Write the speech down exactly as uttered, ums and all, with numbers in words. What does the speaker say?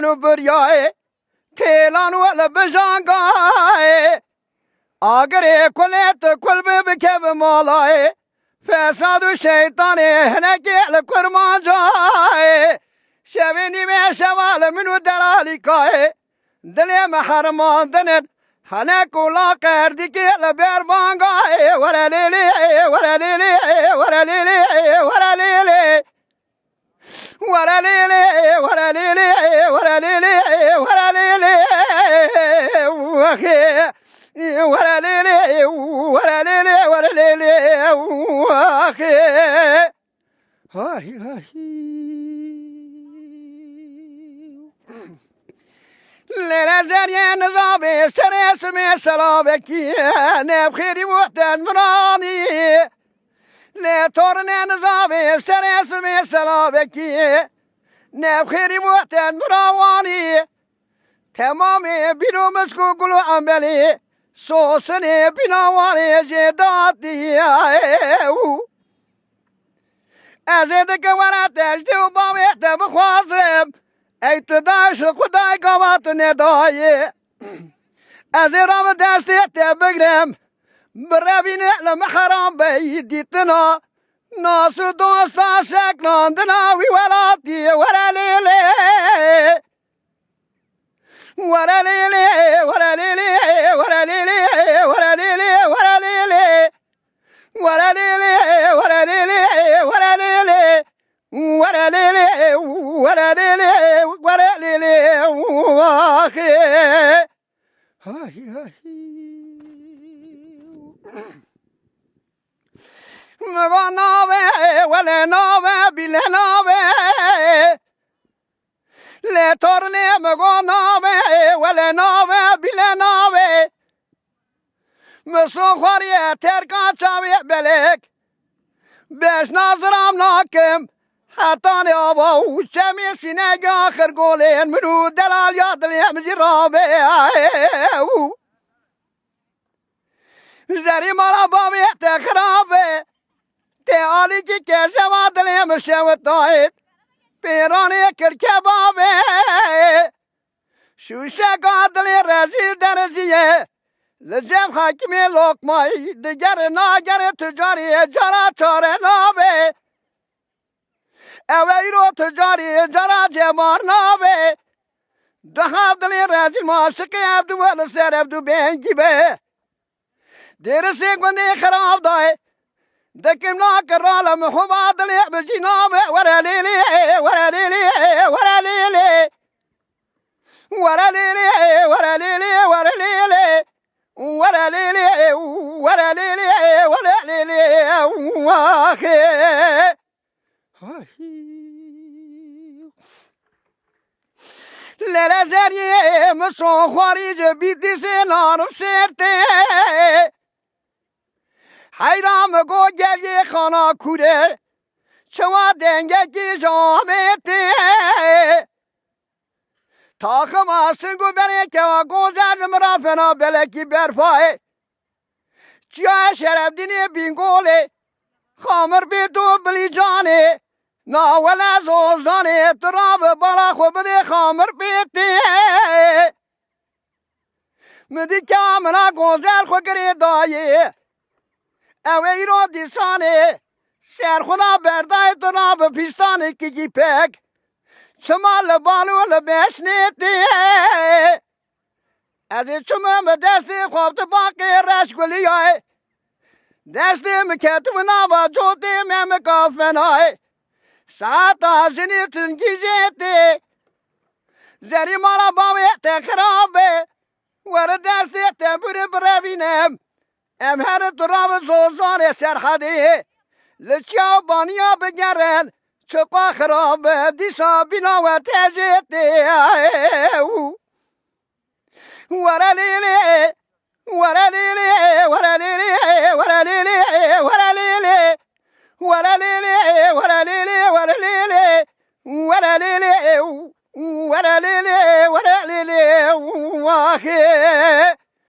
û biryayê, têlan û li bijangayê. Agirê kulê tu kul bi bikeve malayê. Fesad û şeytanê hinekê li kurmancayê. Şevê nîvê şeva li min û delalîkayê. Dilê me herimandin in, henek û laqerdîkê li ber bangayê. Were lê lê, were lê lê, were lê lê, were lê lê. Were lê lê, were lê lê, were lê lê, were lê lê. Wexê. Were lê lê, were lê lê, were lê lê. Wexê. Hay hay. Lêre zeriyê nizabê serê simê selavekî, nefxêrî û tedmiranî. Lê tornê nizabê serê simê selavekî, nefxêrî û tedmirawanî. Temamê bîn û misk û gul û embelî, sosinê bînawanê jê datî. Ez ê dike were te ji dê û bavê te bixwazim. Ey tu daş xwedayê gava tu nedayê. Ez ê rame destê te bigrim. Birevîne li mihram bey dîtina. Nas û dosta seknandina wî welatî. Were lê lê. Were lê lê, were lê lê, were lê lê, were lê lê, were lê lê. Were lê lê, were lê lê, were lê lê. Were lê lê, were lê lê, were lê lê, were lê lê. Waxê. Hay hay. Meva nave, wele nave, bile nave. Lê tornê mi go nave, wele nave, bile nave. Mi so xwariye terka çavê belek. Beş naziram nakim. Hetanê ava û çemê sînege axir golên min û delaliya dilê min jî rabe. Zerî mala bavê te xirab e. Tê alîkî kezeva dilê min şewitayê. Pêranê kir kebab e. Şûşeka dilê rezîl derizî ye. Li cem hakimê lokmayî digere nagere tu carê cara çare nabe. Ew e îro tu carî cara cemar nabe. Duha dilê rezîl maşiqê ev du we li ser ev du bengî be. Dêrisê gundê xirab dayê. Dikim nake rale mi hova dilê bi cî nabe. Were lê lê, were lê lê, were lê lê. Were lê lê, were lê lê, were lê lê. Were lê lê, were lê lê, were lê lê. Waxê. Lere zeriyê min so xwarî ji bîtîsê narim sêrtê. Heyra min go gel yê xana kûrê, çawa dengekî ji Amêtê. Taxima sing û berê kewa gozer ji min re fena belekî berfayê. Çiya Şerefdînê Bîngolê, Xamir bê tu Bilîcanê, nawele Zozanê, tu rabe bala xwe bidê Xamir bê tê. Min dî kewa mina gozer xwe girê dayê. Ew ê îro dîsanê, ser xwe da berdayê tu rabe pîstanê kikî pek. Çima li bal û li beşnê tê? Ez ê çimim bi destê xwe bi tibaqê reş guliyayê. Destê min ketibû nava cotê memika fenayê. Saeta jinê tungî jê tê. Zerî mala bavê te xirab e. Were destê te bûrê birevînim. Em here tu ravin Zozanê Serhedê. Li çiya baniya bigerin. Çiqa xirab e, dîsa bîna we tejê tê. Were lê lê, were lê lê, were lê lê, were lê lê, were lê lê. Were lê lê, were lê lê, were lê lê. Were lê lê, were lê lê, were lê lê. Waxê.